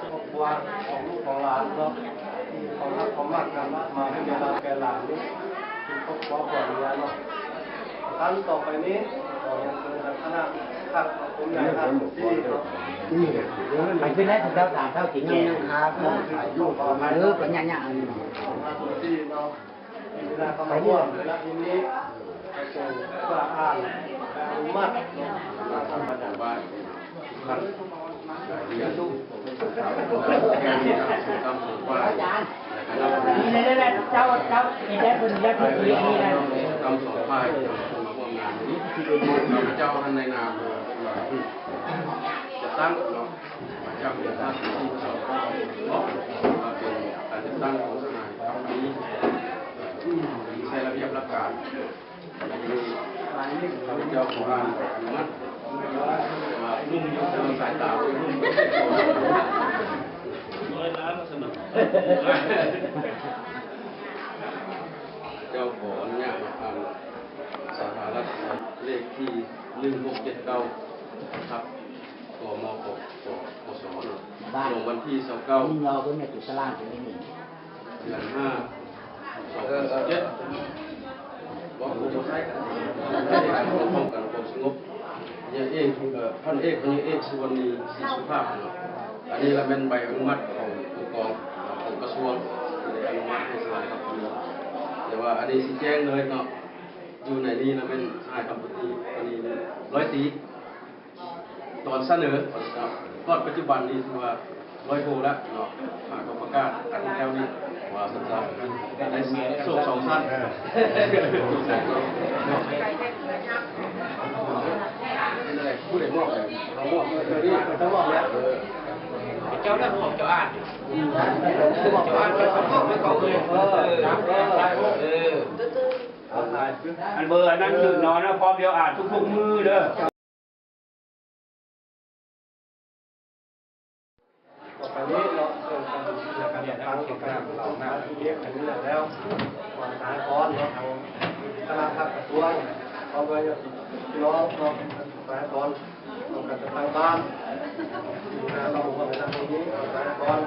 ຄອບຄົວຂອງລູກຂອງຫຼານເນາະ ທີ່ເຂົາຮັກເຂົາມັກກັນ ມາໃຫ້ເວລາແກ່ຫຼານນີ້ ເປັນຄອບຄົວຂອງເມຍເນາະ. ຂັ້ນຕໍ່ໄປນີ້ ຂໍຮຽນເຊີນທ່ານຄະນະພັກ ຜູ້ໃຫຍ່ທ່ານສົມສີເນາະ ໄປຂຶ້ນໄດ້ເຈົ້າ ຕາມເຈົ້າກິນແກງ ເອີ ກໍຍາກໆ ອັນນີ້ເນາະ ທ່ານສົມສີເນາະ ເວລາເຂົາມາຮ່ວມ ເວລາທີ່ນີ້ ເພື່ອອ່ານ ແລະ ອະນຸມັດເນາະ ມາທຳບັນດາ ເຈົ້າ ເຈົ້າເຮັດໄດ້ເພິ່ນຢາກເຮັດອີກນີ້ນະ ທັງສອງຝ່າຍທີ່ມາຮ່ວມງານນີ້ ຂ້າພະເຈົ້າ ໃນນາມ ຈັດຕັ້ງເນາະ ເຈົ້າເປັນປະທານທີ່ສອງເນາະ ວ່າເປັນການຈັດຕັ້ງຂອງສະຫາຍຄຳພັນ ທີ່ໃຊ້ລະບຽບຫຼັກການ ຂ້າພະເຈົ້າຂໍອະນຸມັດ ວ່າໜຸ່ມຢູ່ ແຕ່ວ່າສາຍຕາບໍ່ໜຸ່ມ ເຈົ້າຂໍອະນຸຍາດຜ່ານສະພາລັດ ເລກທີໜຶ່ງຫົກເຈັດເກົ້າ ທັບ ກມ ປ ປສ ເນາະ ລົງວັນທີຊາວເກົ້າ ເດືອນຫ້າ ສອງພັນສິບເຈັດ ເວົ້າຜູ້ບໍ່ໃຊ້ ປ້ອງກັນຄວາມສະຫງົບ ພັນເອກ ເອີ ພັນເອກ ພັນເອກ ສຸວັນນີ ສີສຸພາບເນາະ. ອັນນີ້ລະແມ່ນໃບອະນຸມັດຂອງອົງກອນ ຂອງກະຊວງ ທີ່ໄດ້ອະນຸມັດໃຫ້ສະຫາຍຄຳພັນ ແຕ່ວ່າອັນນີ້ຊິແຈ້ງເລີຍເນາະ ຢູ່ໃນນີ້ລະແມ່ນສະຫາຍຄຳພັນ ອັນນີ້ຮ້ອຍຕີ ຕອນສະເໜີ ຮອດປັດຈຸບັນນີ້ຖືວ່າຮ້ອຍໂທແລ້ວເນາະ. ຫາກໍປະກາດອັນແລ້ວນີ້ວ່າຊັ້ນຊະ ໄດ້ໂຊກສອງຊັ້ນ ຜູ້ໃດມອບ ເຮົາມອບ ເອີ ເຈົ້າມອບແລ້ວ ເຈົ້າເລື່ອງຂອງເຈົ້າອ່ານ ເຈົ້າອ່ານ ເຈົ້າມອບໃຫ້ເຂົາເລີຍ ເອີ ເອີ ອັນເບີອັນນັ້ນຄືນອນນະ ພ້ອມດຽວອ່ານທຸກໆມື້ເດີ. ຕໍ່ໄປນີ້ເນາະ ເຊິ່ງການຈັດຕັ້ງຂອງຄະນະຜູ້ເອົາໜ້າເຮັດວຽກໃນມື້ນັ້ນແລ້ວ ວ່າສະຫາຍກອນເນາະ ທາງຄະນະພັກກະຊວງ ພ້ອມດ້ວຍຍາດຕິພີ່ນ້ອງເນາະ ສະຫາຍກອນ ຂອງການຈັດຕັ້ງບ້ານ ທີ່ມາເຂົ້າຮ່ວມໃນຄັ້ງນີ້ ສະຫາຍກອນ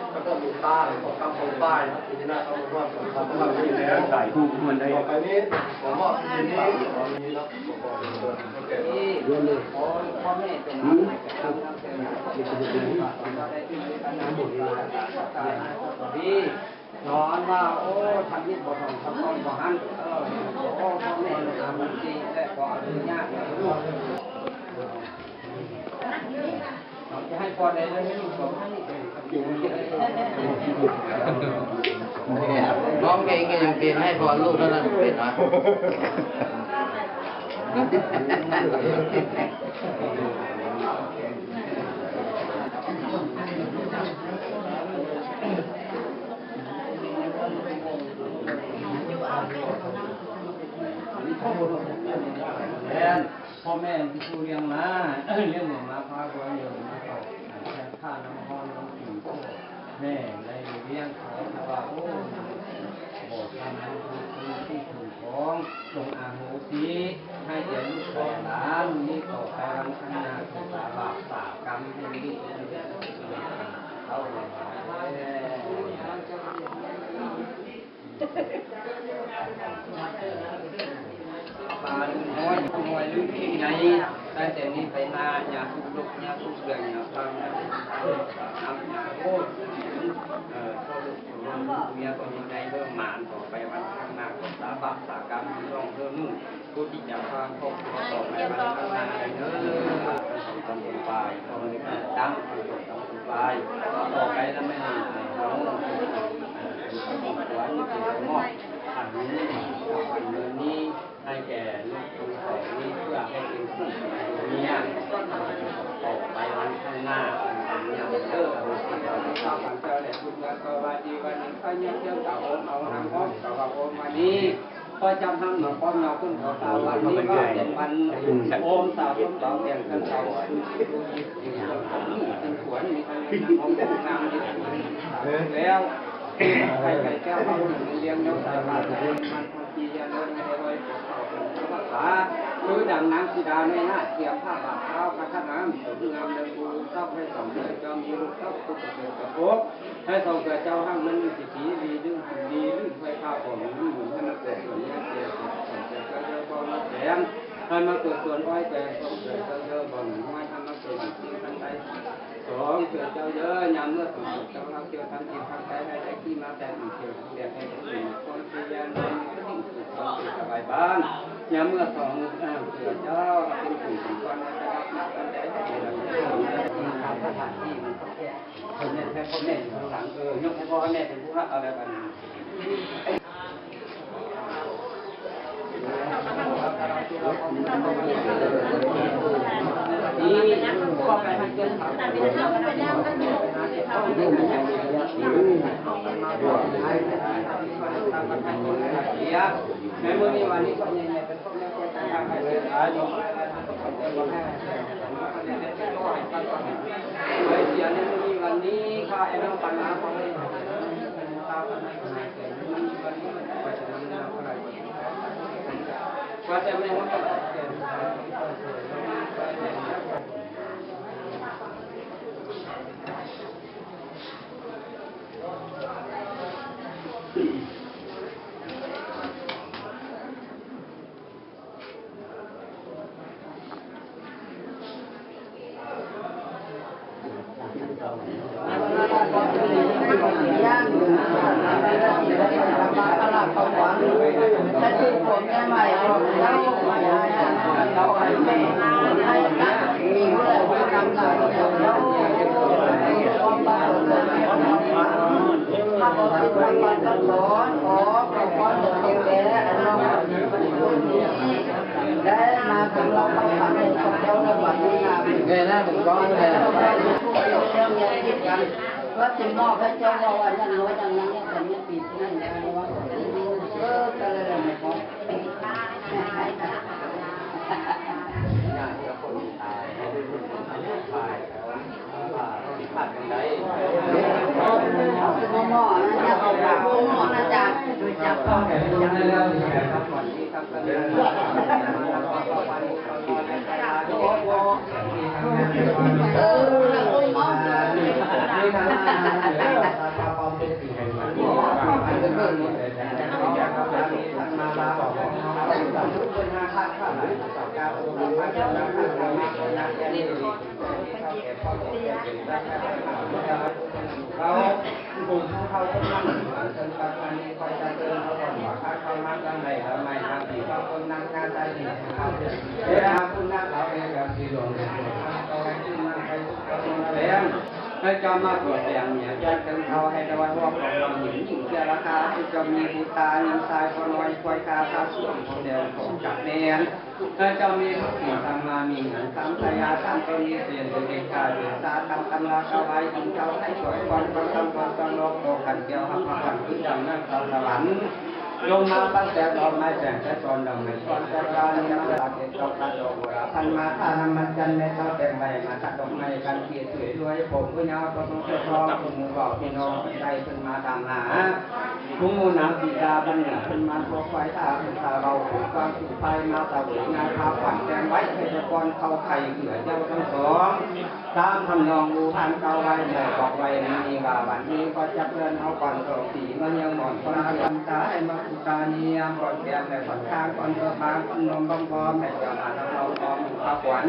ແລ້ວກໍມີປ້າຂອງຄຳຂອງປ້າຍ ທີ່ມາເຂົ້າຮ່ວມໃນຄັ້ງນີ້ແລ້ວ ສາຍຜູ້ເພິ່ນໄດ້ ຕໍ່ໄປນີ້ ຂໍມອບທີ່ດິນນີ້ ຂໍມີເນາະ ນີ້ ພໍ່ແມ່ເປັນ ສອນວ່າ ໂອ້ ທຳອິດບໍ່ທ່ອງ ທຳກ້ອງບໍ່ຫັນ ເອີ ໂອ້ ພໍ່ແມ່ທຳຈິງ ແລະ ຂໍອະນຸຍາດ ຈະໃຫ້ພອນໃດເລີຍ ລູກ ຮ້ອງເພງກໍຍັງເປັນ ໃຫ້ພອນລູກເທົ່ານັ້ນເປັນວະ. ພໍ່ແມ່ຜູ້ລ້ຽງມາ ລ້ຽງມາພາຄົວເດີນມາເຂົ້າ ແທນຂ້ານ້ຳຮ້ອນນ້ຳກິນ ແມ່ໄດ້ລ້ຽງເຂົາ ແຕ່ວ່າ ໂອ້ ບໍ່ທັນຮູ້ຄຸນທີ່ຖືກຂອງ ຈົ່ງອະໂຫສິໃຫ້ແກ່ລູກແກ່ຫຼານ ນີ້ຕໍ່ໄປວັນຂ້າງໜ້າ ສາບາບສາກຳໃຫ້ລູກເຂົາ ປາລຸງນ້ອຍ ລຸງນ້ອຍ ລຸງເອງໃນ ຕັ້ງແຕ່ນີ້ໄປໜ້າ ຢ່າທຸກລົກ ຢ່າທຸກເລື່ອງ ຢ່າຟັງ ຢ່າທຸກເລື່ອງ ຢ່າໂທດ ເອີ ພໍ່ລູກຜູ້ນ້ອງ ເມຍກໍມີໃນເພີ່ມໝານ ຕໍ່ໄປວັນຂ້າງໜ້າ ກໍສາບາບສາກຳ ພີ່ນ້ອງເດີ ຜູ້ທີ່ຈະພາຄອບຄົວຕໍ່ໄປວັນຂ້າງໜ້າໄດ້ເດີ ທັງສອງສາມຄົນໄປ ພໍ່ແມ່ຕັ້ງທັງສອງສາມຄົນໄປ ຕໍ່ໄປລະແມ່ນໃຫ້ເຮົາ ເອີ ເປັນຄອບຄົວທີ່ເປັນໝໍ ອັນນີ້ ອັນນີ້ ໃຫ້ແກ່ລູກທັງສອງນີ້ ເພື່ອໃຫ້ເປັນຜູ້ເປັນເມຍ ຕໍ່ໄປວັນຂ້າງໜ້າ ເປັນເມຍເດີ ເຈົ້າແລະ ທຸກເມື່ອ ສະຫວັດດີ ວັນນີ້ ພະຍາເຈົ້າ ໂອມ ເອົາ ຫັງ ໂອມ ສະຫວັດ ໂອມ ມະນີ ຂໍຈັບຫັນມາພ້ອມເນາະ ຄຸນຂໍຕາວັນນີ້ກໍເປັນວັນໂອມ ສາວສົມປອງ ແດງ ເປັນເຈົ້າ ເປັນຂວັນ ມີທັງນາມ ເປັນງາມ ເປັນແລ້ວ ໃຫ້ໄກ່ແກ້ວ ເຮົາຫຼຽງເຈົ້າສາວາ ມັນຄົນທີ່ຢ່າເລີນໃຫ້ໄດ້ໄວ ຂໍເຂົ້າເປັນ ພາສາ ຄືດັ່ງນາງສີດາໃນນາດ ກຽມຜ້າບາດເທົ້າ ພະທາດນ້ຳສົມງາມເລີງພູ ຊອບໃຫ້ສອງເທື່ອເຈົ້າມີລູກເຕົ້າ ຄືປະເສີດກະໂພກ ໃຫ້ສອງເທື່ອເຈົ້າຮັ່ງມັນມີສິດຖີ ລີລື່ນ ລີລື່ນໄພຟ້າຂອງ ລີໝູນໃຫ້ມາເກີດສວນຍາເສຍ ສອງເທື່ອເຈົ້າເດີບໍ່ມີແສງ ໃຫ້ມາເກີດສວນອ້ອຍແກງ ສອງເທື່ອເຈົ້າເດີບໍ່ມີຫ້ວຍ ໃຫ້ມາເກີດຢູ່ທີ່ທັງໃດ ສອງເທື່ອເຈົ້າເດີ ຍາມເມື່ອສອງເທື່ອເຈົ້າເຮົາ ທ່ຽວທາງທິດທາງໃດ ໃຫ້ໄດ້ທີ່ມາແຕ່ງເທື່ອ ແຕ່ໃຫ້ຜູ້ອື່ນຄົນທີ່ແລນມາມີສິ່ງສຸກຄອນທີ່ສະບາຍບ້ານ ຍາມເມື່ອສອງເທື່ອເຈົ້າເປັນຜູ້ສົມຄວນໃຫ້ໄດ້ຮັບມາອັນໃດ ໃຫ້ໄດ້ຮັບສະຖານທີ່ມັນກໍແກ້ ຄົນແມ່ນ ຄົນແມ່ນຢູ່ຂ້າງຫຼັງ ເອີ ຍົກໃຫ້ພໍ່ໃຫ້ແມ່ເປັນຜູ້ຮັບເອົາແລ້ວກັນ. ໃນມື້ນີ້ວັນນີ້ກໍແຍກໆໄປ ແມ່ນະ ເບິ່ງກ້ອງແທ້ ວ່າຊິມອບໃຫ້ເຈົ້າເວົ້າອັນນັ້ນເວົ້າອັນນັ້ນ ແລ້ວກໍມີຕິດນັ້ນແລ້ວວ່າ ເອີ ກໍເລີຍແມ່ນບໍ່ ໃຫ້ເຈົ້າມາຕົວແປງເມຍແປງເຖິງເຂົາ ໃຫ້ໄດ້ວັດວອກຂອງມັນຍິ່ງເສຍລາຄາ ຄືເຈົ້າມີບຸດຕາຍິງຊາຍ ພໍ່ນ້ອຍຄວາຍກາ ພະຊ່ວງຂອງແດນຂອງຈັກແມ່ນ ໃຫ້ເຈົ້າມີລູກເປັນທຳມາ ມີເງິນຄຳໄທຍາ ທ່ານກໍມີເສນເປັນເອກາ ເດຊາທຳຕຳລາຖວາຍ ອິງເຈົ້າໃຫ້ຊ່ວຍຄວນຟັງທຳຄວນສະຫງົບ ກໍຂັນແກ້ວຮັບພະພັນ ຄືດັ່ງນາງສາວສະຫວັນ ລົງມາປັດແຈດອກໄມ້ແສງ ແຕ່ສອນດອກໄມ້ຊອນແຕ່ລານ ມາລາເກດດອກຕາດອກໂບລາພັນ ມາທານ້ຳມັນຈັນ ແມ່ເຈົ້າແຕ່ງໄວ້ ມາທັດດອກໄມ້ກັນ ທີ່ສວຍລວຍ ຜົມຜູ້ຍາວ ປະສົງເຈົ້າຂອງ ຜູ້ໝູ່ເວົ້າ ພີ່ນ້ອງໄດ້ເພິ່ນມາຕາມຫາ ຜູ້ໝູ່ນາງສີດາ ບັນຍາເພິ່ນມາພວກຄວາຍຕາ ເພິ່ນຕາເວົ້າ ຜູ້ຟັງຜູ້ພາຍ ມາຕະເວີຍງານພາຂວັນ ແຕ່ງໄວ້ໃຫ້ແຕ່ກ່ອນເຂົ້າໄຂ່ ເອື້ອເຈົ້າທັງສອງ ຕາມທຳນອງບູຮານກ່າວໄວ້ ແລ້ວບອກໄວ້ໃນນີ້ວ່າ ບັດນີ້ກໍຈັກເລື່ອນເອົາກ່ອນສອງປີ ມາຍັງໝອນຄວາມເຊື່ອ ຕາໃຫ້ມາປູຕານິຍາມ ກ່ອນແກມ ແລະ ຂ້ອນຂ້າງ ກ່ອນເບີກບານ ກ່ອນນອມບຳພອມ ໃຫ້ເຈົ້າມານຳເຮົາພ້ອມຢູ່ພາຂວັນ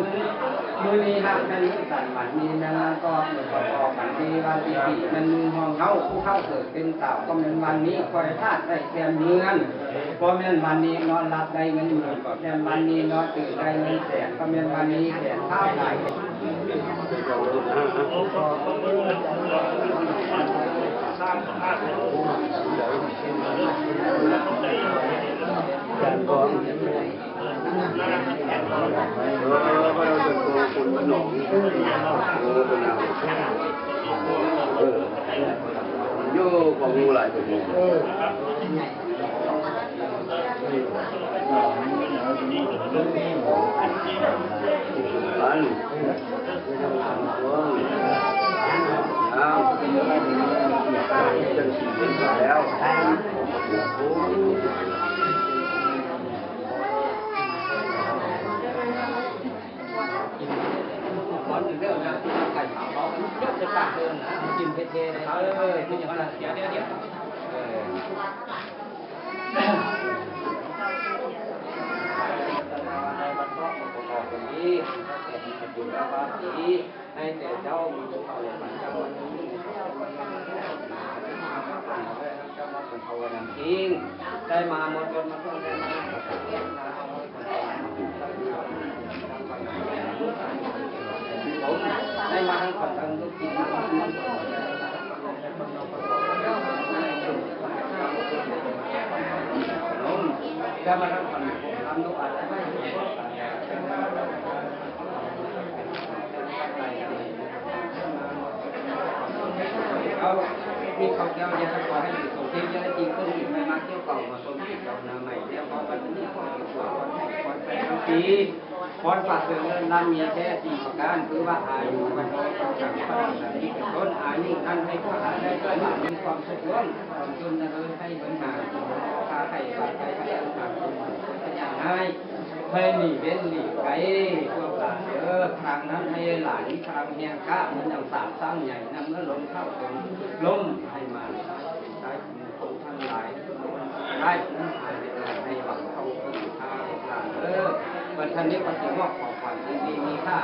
ມື້ນີ້ຮັກແມ່ນມື້ສັນ ບັດນີ້ແມ່ນວັນກອບ ມື້ປະກອບ ບັດນີ້ວັນທີ່ສີ່ ແມ່ນມື້ຮອງເຮົາ ຜູ້ເຮົາເກີດເປັນສາວ ກໍແມ່ນວັນນີ້ ຂ້ອຍທາດໄດ້ແຄມເຮືອນ ບໍ່ແມ່ນວັນນີ້ນອນຫຼັບໄດ້ເງິນໝື່ນ ບໍ່ແມ່ນວັນນີ້ນອນຕື່ນໄດ້ເງິນແສນ ບໍ່ແມ່ນວັນນີ້ແຂນຂາວຫຼາຍ ເອີ ເພິ່ນເອົາເປັນໂຕຄຸນເປັນໜອງ ໂອ້ ເພິ່ນເອົາ ເອີ ມັນຢູ່ຂອງໝູ່ຫຼາຍກວ່າໝູ່ ເອີ ອັນ ເອີ ເອົາ ຈັ່ງຊີ້ເປັນແລ້ວ ໂອ້. ກິນເຜັດແທ້ເດີ ເອີ ເປັນຫຍັງຊັ້ນ ດຽວໆ ເອີ ໃຫ້ແກ່ເຈົ້າມີເຂົ້າແລະປັນເຈົ້າ ເຈົ້າມາເປັນພາວະນຳຄິງ ໄດ້ມາໝົດ ໝົດ ໝົດ ໄດ້ມາ ໄດ້ມາທັງຂວັນທັງລູກກິນ ໄດ້ມາທັງຂວັນທັງລູກອາດ ເອົາ ມີເຂົ້າແກ້ວ ຢ່າໃຫ້ຂໍໃຫ້ສົມຈິງ ຢ່າໄດ້ຈິງຕົ້ນອີກ ໃຫ້ມາກ່ຽວເຂົ້າມາສົມຈິງເຈົ້າໜ້າໃໝ່ ແລ້ວຂໍບັດນີ້ ຂໍໃຫ້ຊົ່ວ ຂໍໃຫ້ ຂໍໃຫ້ທັງປີ ຂໍປາກເຖິງເງິນລ້ານມີແທ້ສີ່ປະການ ຄືວ່າອາຍຸ ວັນໂນ ສັງ ພະລາ ສາມີເປັນຕົ້ນ ອາຍຸນັ້ນໃຫ້ກວ້າງ ໃຫ້ໄດ້ຫຼາຍ ມີຄວາມສຸກລ້ວນ ຄວາມຈົນນະເລີຍໃຫ້ເງິນມາ ຄ້າໄຂບາດໄກ່ ໃຫ້ເງິນມາ ຄົນພະຍານາຍ ໃຫ້ໜີເວັ້ນຫຼີກໄກພວກຫຼານເດີ ຄັ້ງນັ້ນໃຫ້ຫຼາຍ ມີພະລັງແຮງກ້າ ເໝືອນດັ່ງສາມຊ້າງໃຫຍ່ ນຳເມືອລົມເຂົ້າຕົນ ລົມໃຫ້ມາ ຊາຍຄົນທັງຫຼາຍ ໄດ້ນັ້ນໃຫ້ຫວັງເຂົ້າເຖິງພວກຫຼານເດີ ບັດທັນນີ້ກໍຊິມອບຂອງຂວັນອັນດີມີຄ່າ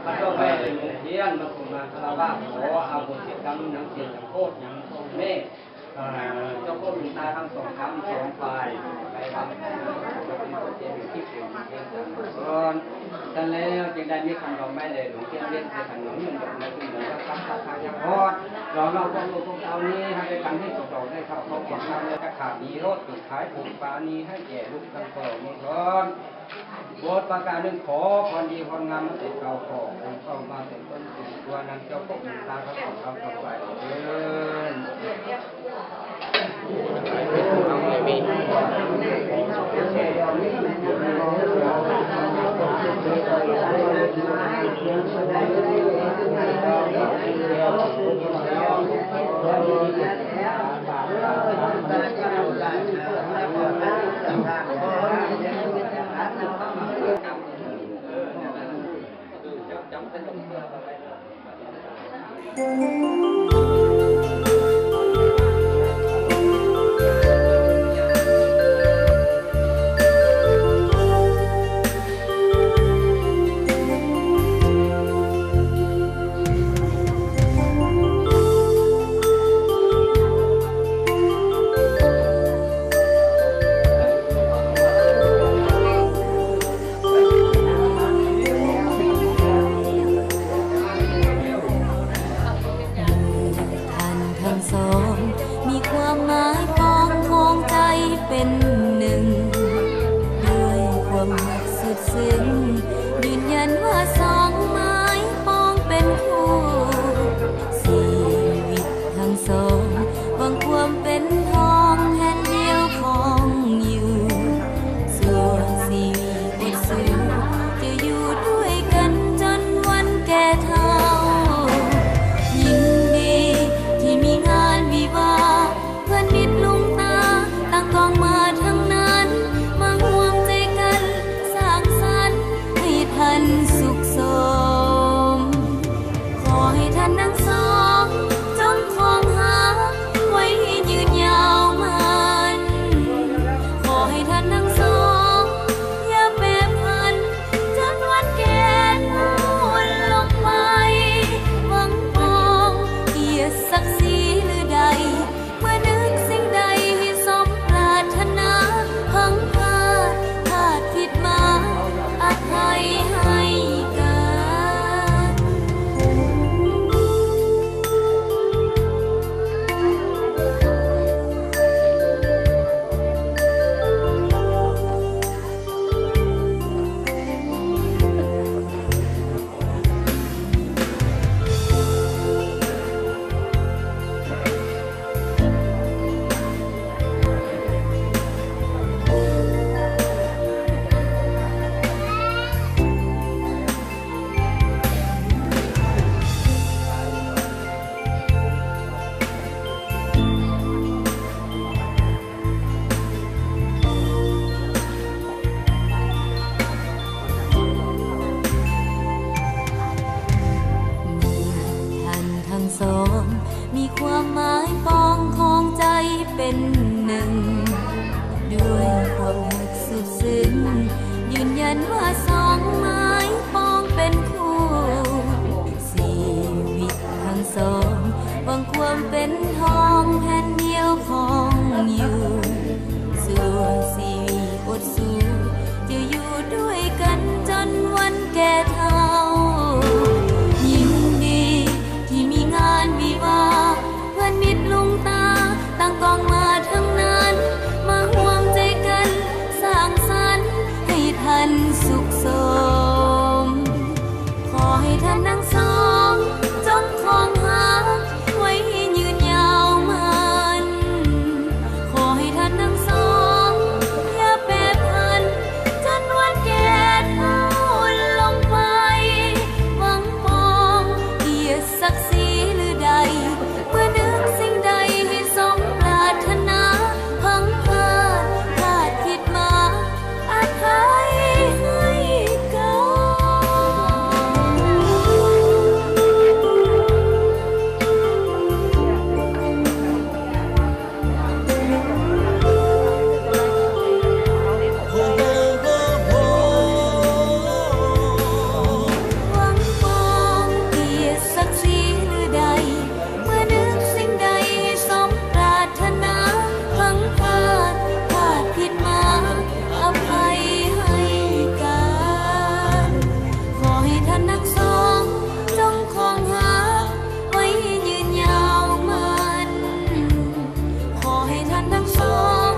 ບັດຕໍ່ໄປເປັນໂຮງຮຽນ ມາສຸມາຄາລະວະ ຂໍອະໂຫສິກຳ ຫຍັງຜິດຫຍັງໂທດຫຍັງພໍ່ແມ່ ເຈົ້າພວກຫຼວງຕາທັງສອງຄຳສອງຝ່າຍ ໄປວັດ ເປັນທີ່ເປັນເທດສະນາກ່ອນ ຊັ້ນແລ້ວຈຶ່ງໄດ້ມີຄຳດອກໄມ້ແລດອກທຽນວຽນໃສ່ຂັນໝາກ ດອກໄມ້ຂຶ້ນເໜືອ ພະສັກກະພະຍາກອນ ລອງເລົ່າພວກລູກພວກເຕົ້ານີ້ ໃຫ້ໄດ້ກັນໃຫ້ສອບໄດ້ເຂົ້າຂອງຄຳ ແລະ ກະຖານີໂລດ ຈງຂາຍຜູກປານີ ໃຫ້ແກ່ລູກທັງສອງນີ້ກ່ອນ ບົດປະການໜຶ່ງ ຂໍພອນດີພອນງາມມາແຕ່ເກົ່າ ຂໍໃຫ້ເຂົ້າມາເປັນຕົ້ນເປັນຕົວນຳເຈົ້າພວກຫຼວງຕາທັງສອງຄຳຕໍ່ໄປເທີ້ນ. ຄວາມຮັກສຸດຊຶ້ງ ຢືນຢັນວ່າສອງໝາຍປອງເປັນຄູ່ ຊີວິດທັງສອງຫວັງຄວາມເປັນທອງແຜ່ນດຽວຂອງຢູ່ ຊົ່ວຊີວິດອົດສູ້ ຈະຢູ່ດ້ວຍກັນຈົນວັນແກ່ເຖົ້າ ຍິນດີທີ່ມີງານວິວາ ເພື່ອນມິດລຸງຕາ ຕ່າງກອງມາທັງນັ້ນ ມາຮ່ວມໃຈກັນສ້າງສັນໃຫ້ທ່ານສຸກສົມ ຂໍໃຫ້ທ່ານທັງສອງ ຈົ່ງຄອງຮັກໄວ້ຍືນຍາວໝັ້ນ ຂໍໃຫ້ທ່ານທັງສອງ ຢ່າແປຜັນ ຈົນວັນແກ່ເຖົ້າລົງໄປ ຫວັງປອງກຽດສັກສີຫຼືໃດ ເມື່ອນຶກສິ່ງໃດໃຫ້ສົມປາດຖະໜາ ພັງພາດພາດຜິດມາ ອະໄພໃຫ້ກັນ ຫວັງປອງກຽດສັກສີຫຼືໃດ ເມື່ອນຶກສິ່ງໃດໃຫ້ສົມປາດຖະໜາ ພັງພາດພາດຜິດມາ ອະໄພໃຫ້ກັນ ຂໍໃຫ້ທ່ານທັງສອງ ຈົ່ງຄອງຮັກໄວ້ຍືນຍາວໝັ້ນ ຂໍໃຫ້ທ່ານທັງສອງ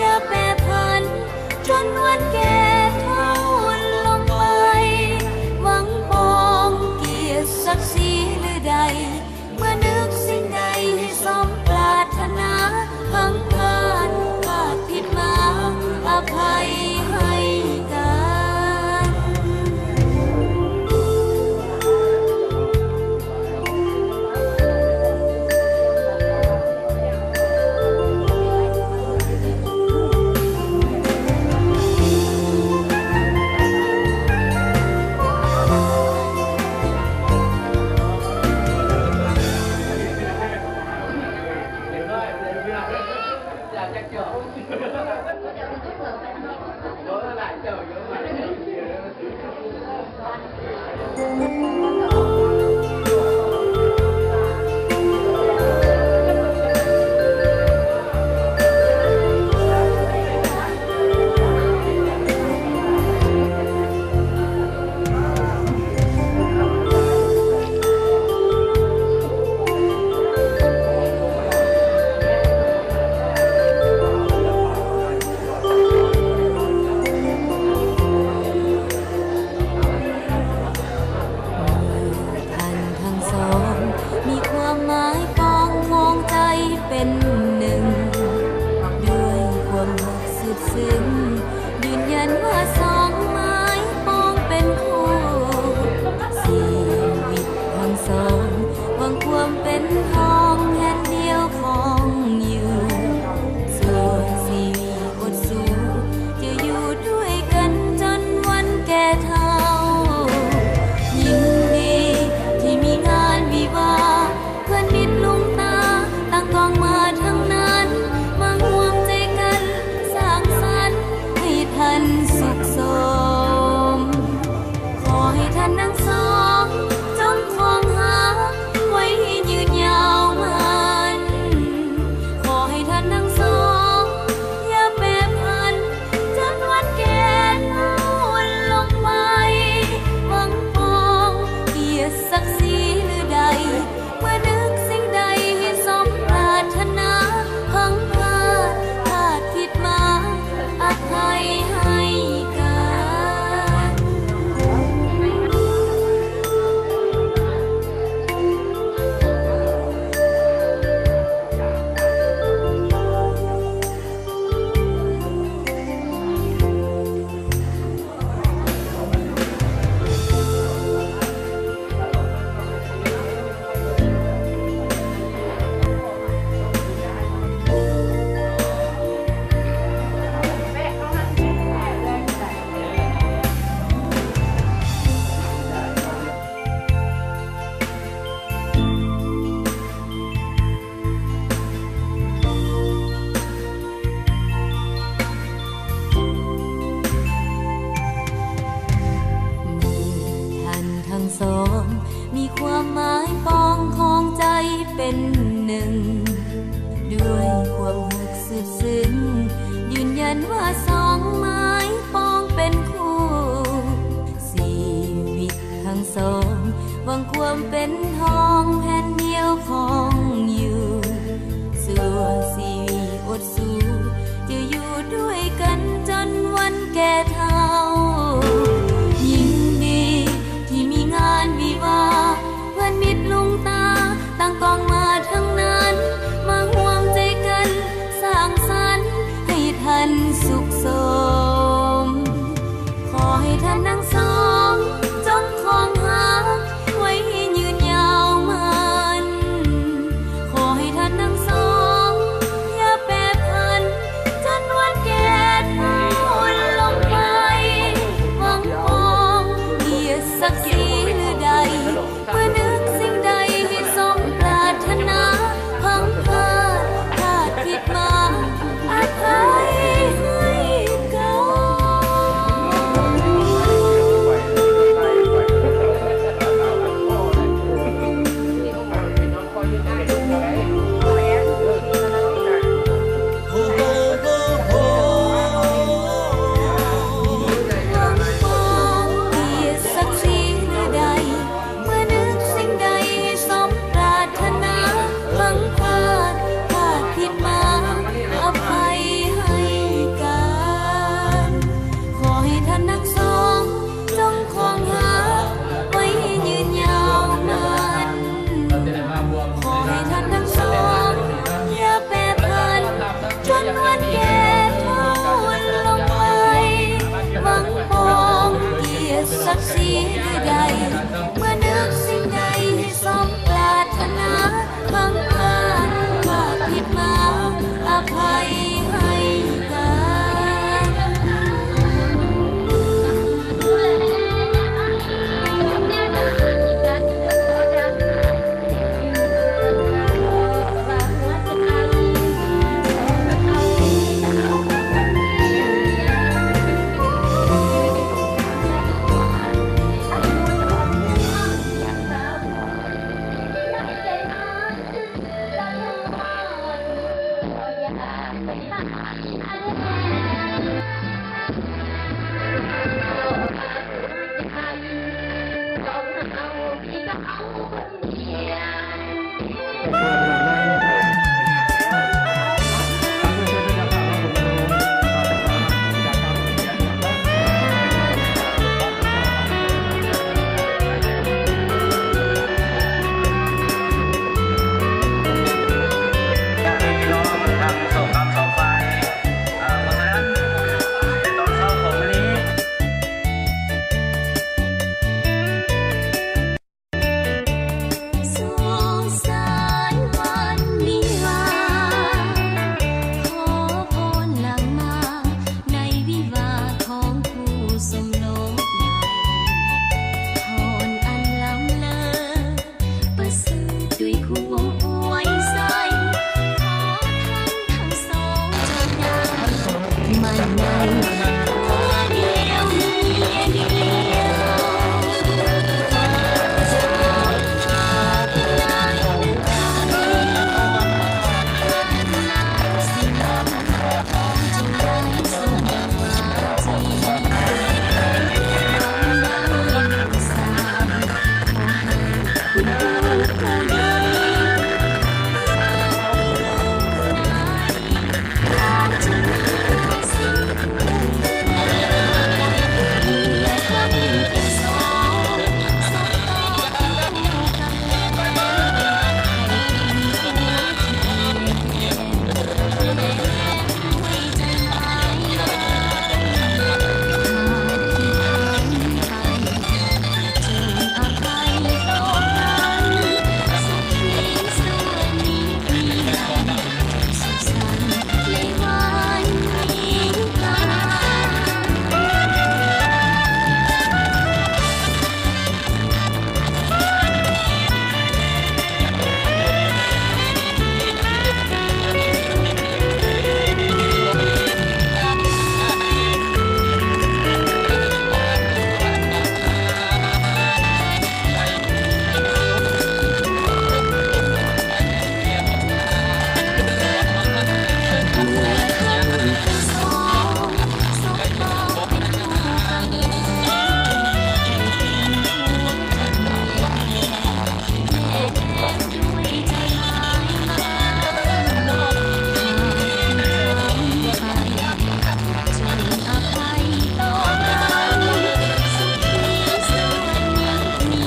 ຢ່າແປຜັນ ຈົນວັນແກ່ເຖົ້າລົງໄປ ຫວັງປອງກຽດສັກສີຫຼືໃດ ເມື່ອນຶກສິ່ງໃດໃຫ້ສົມປາດຖະໜາ ພັງພາດພາດຜິດມາ ອະໄພໃຫ້ກັນ. ອງ ມີຄວາມໝາຍປອງຂອງໃຈເປັນໜຶ່ງ ດ້ວຍຄວາມຮັກສຸດຊຶ້ງ ຢືນຢັນວ່າສອງໝາຍປອງເປັນຄູ່ ຊີວິດທັງສອງ ຫວັງຄວາມເປັນທອງແຜ່ນດຽວຂອງຢູ່ ຊົ່ວຊີວິດອົດ ສູ້ ຈະຢູ່ດ້ວຍກັນຈົນວັນແກ່ເຖົ້າ. ຍິນດີທີ່ມີງານວິວາ ເພື່ອນມິດລຸງຕາ ຕ່າງກອງມາທັງນັ້ນ ມາຮ່ວມໃຈກັນສ້າງສັນໃຫ້ທ່ານສຸກສົມ. ຂໍໃຫ້ທ່ານທັງສອງ ຈົ່ງຄອງຮັກໄວ້ໃຫ້ຍືນຍາວໝັ້ນ. ຂໍໃຫ້ທ່ານທັງສອງ ຢ່າແປຜັນ ຈົນວັນແກ່ເຖົ້າລົງໄປ. ຫວັງປອງກຽດສັກສີຫຼືໃດ ເມື່ອນຶກສິ່ງໃດໃຫ້ສົມປາດຖະໜາ ພັງພາດພາດຜິດມາ ອະໄພໃຫ້ກັນ. ຫວັງປອງກຽດສັກສີໃດ ເມື່ອນຶກສິ່ງໃດໃຫ້ສົມປາດຖະໜາ ພັງພາດພາດຜິດມາ ອະໄພໃຫ້ກັນ. ຂໍໃຫ້ທ່ານທັງສອງ ຈົ່ງຄອງຮັກໄວ້ໃຫ້ຍືນຍາວໝັ້ນ. ຂໍໃຫ້ທ່ານທັງສອງ ຢ່າແປຜັນ ຈົນວັນແກ່ເຖົ້າລົງໄປ. ຫວັງປອງກຽດສັກສີໃດ ເມື່ອນຶກສິ່ງໃດໃຫ້ສົມປາດຖະໜາ ພັງພາດພາດຜິດມາ ອະໄພໃຫ້ກັນ.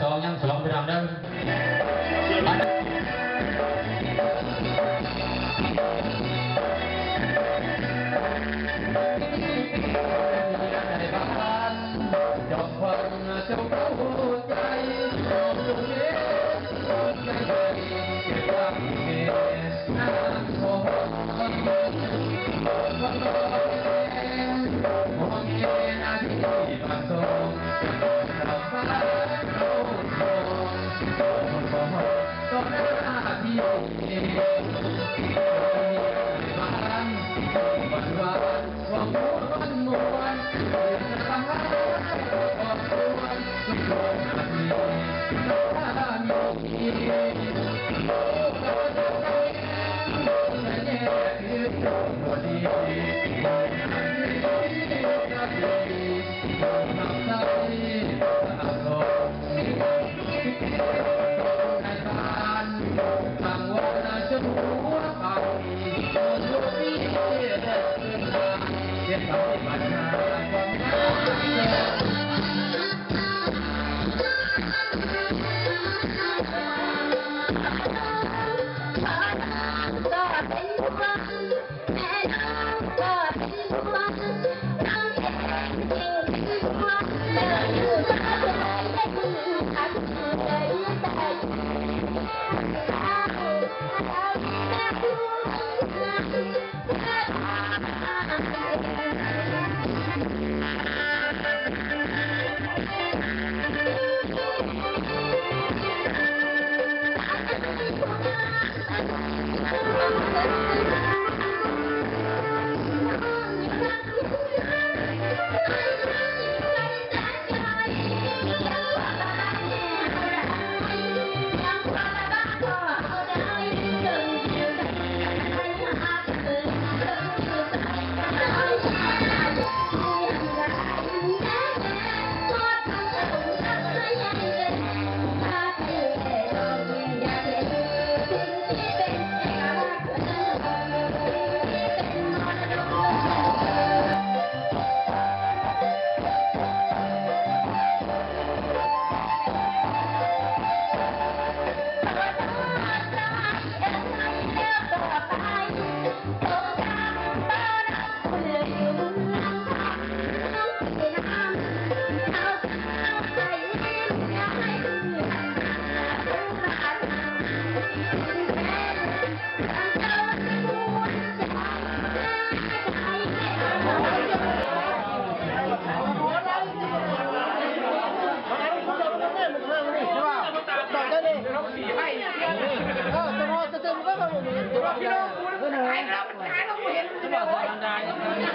ສອງ ຍັງສອງ ພີ່ນ້ອງເດີ.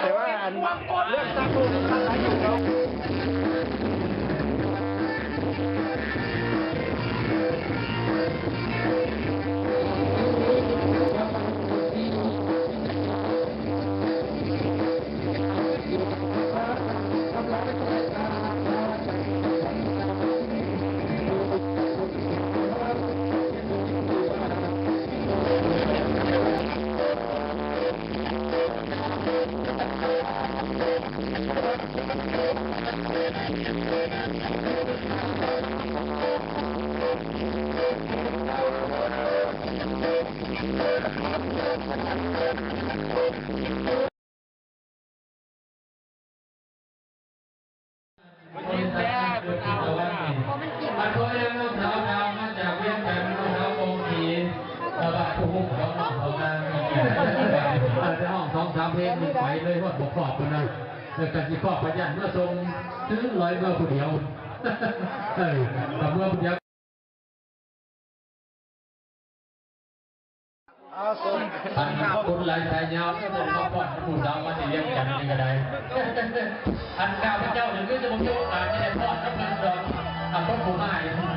ແຕ່ວ່າອັນເລື່ອງຕັ້ງໂລກນີ້ມັນຫຼາຍຢູ່ເນາະ. ອັນພໍ່ແມ່ນ້ອງສາວດາວມາຈາກວຽງຈັນ ນ້ອງສາວກົງສີ ແລ້ວບາດຜູ້ຮູ້ຂອງນ້ອງຂອງນາງ ອາດຈະຮ້ອງສອງສາມເພງນີ້ໄປເລີຍຮອດບໍ່ຄອບພຸ້ນນະ. ແລ້ວກໍຊິຄອບພະຍານເມືອສົ່ງ ຄືລອຍເມືອຜູ້ດຽວ ເອີ ກໍເມືອຜູ້ດຽວ. ອັນຄົນຫຼາຍສາຍຍາວ ເອີ ເພິ່ນມາຟ້ອນຜູ້ສາວມາແຕ່ວຽງຈັນນີ້ກໍໄດ້. ອັນຂ້າພະເຈົ້ານີ້ຄືຈະບໍ່ມີໂອກາດທີ່ໄດ້ຟ້ອນນຳເພິ່ນດອກ ອັນຄົນຜູ້ມານີ້.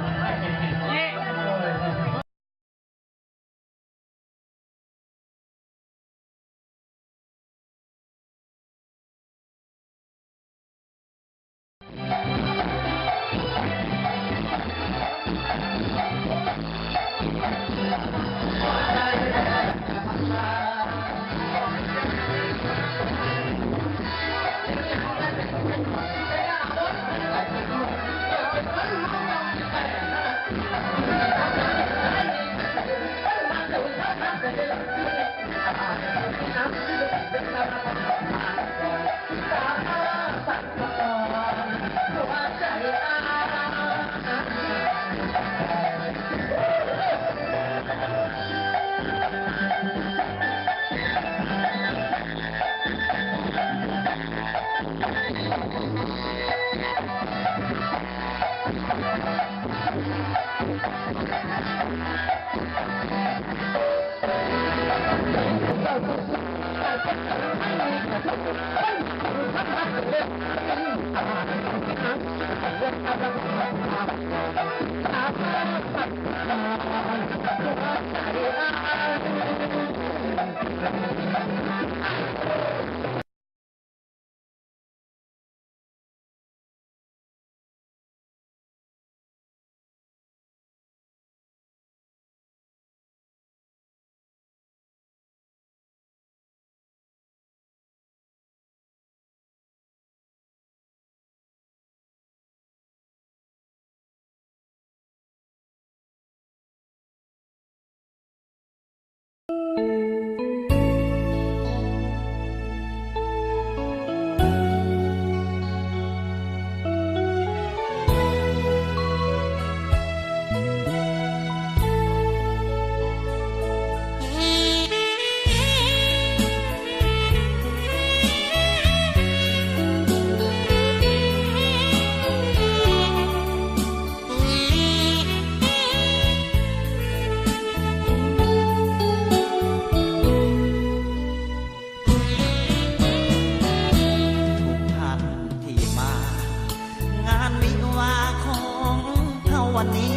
ວັນນີ້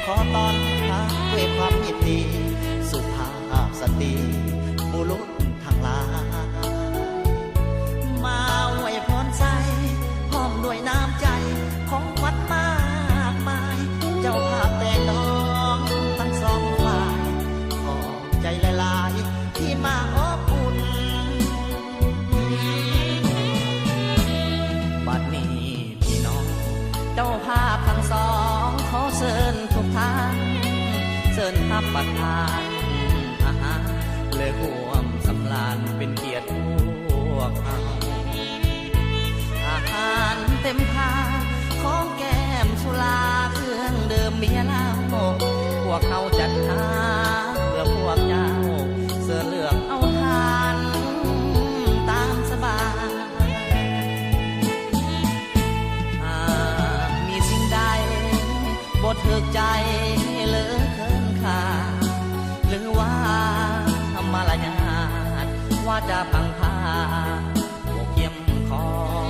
ຂໍຕ້ອນຮັບດ້ວຍຄວາມຍິນດີ ສຸພາບສະຕີ ບຸລຸດທັງຫຼາຍ ມາອວຍພອນໃສ່ ພ້ອມດ້ວຍນ້ຳໃຈ ຂອງຂວັນມາກມາຍ ເຈົ້າພາບແຕ່ງດອງທັງສອງຝ່າຍ ຂອບໃຈຫຼາຍໆ ທີ່ມາອົບອຸ່ນ ບັດນີ້ ພີ່ນ້ອງເຈົ້າພາບທັງສອງ ຂໍເຊີນທຸກທ່ານ ເຊີນຮັບປະທານອາຫານ ແລະຮ່ວມສຳລານເປັນກຽດພວກເຮົາ ອາຫານເຕັມພາ ຂອງແກ້ມສຸລາ ເຄື່ອງດື່ມເບຍເຫຼົ້າ ພວກເຮົາຈັດຫາເພື່ອພວກເຈົ້າ ເຊີນເລືອກເອົາທານຕາມສະບາຍ. ຫາກມີສິ່ງໃດບໍ່ຖືກໃຈ ຫຼືເຂີນຄ້ານ ຫຼືວ່າມາລະຍາດ ວາຈາພັງພາ ບໍ່ກຽມຂອງ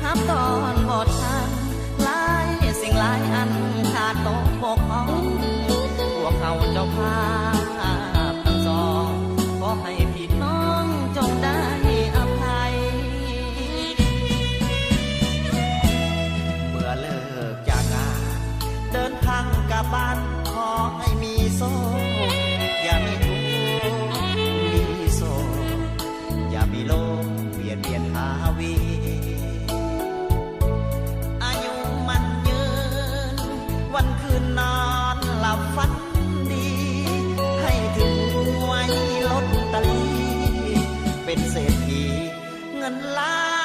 ຮັບຕ້ອນບໍ່ທັນ ຫຼາຍສິ່ງຫຼາຍອັນຂາດຕົກບົກຜ່ອງ ພວກເຮົາເຈົ້າພາບທັງສອງ ຂໍໃຫ້ພີ່ນ້ອງຈົ່ງໄດ້ອະໄພ ເມື່ອເລີກຈາກງານ ເດີນທາງກັບບ້ານ ຂໍໃຫ້ມີໂຊກ ຢ່າມີທຸກ ມີໂຊກ ຢ່າມີໂລກ ບຽດບຽນຫາວີ ອາຍຸໝັ້ນຍືນ ວັນຄືນນອນຫຼັບຝັນດີ ໃຫ້ຖືກຫວຍລົດຕະລີ ເປັນເສດຖີເງິນລ້ານ